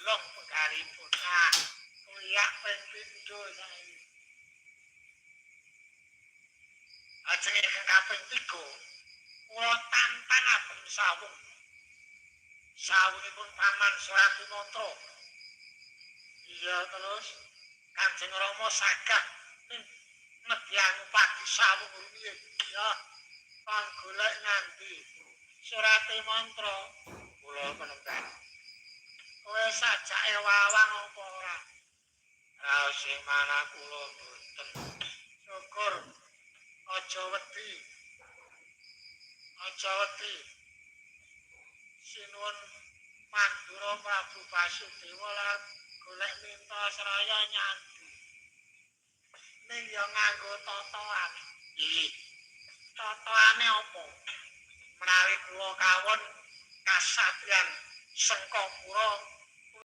Dilong penggalipun. Ah, kuwi ping pindho saiki. Ajeng ingkang kaping 3, kula tantang abeng sawung. Sawungipun Paman Surati Mantra. Iya terus Kanjeng Rama sagah ning nedhi padi sawung rumiyin. Iya, kon golek nganti surate mantra kula penemban. Kowe sajake wawang apa ora? Raos sing manah kula mboten. Syukur aja wedi. Aja wedi. Sinuwun Mandura Prabu Basudewa lan golek minta seraya nyandi. Ning ya nganggo totoan. Iki totoane apa? Menawi kula kawon kasatriyan Sengkapura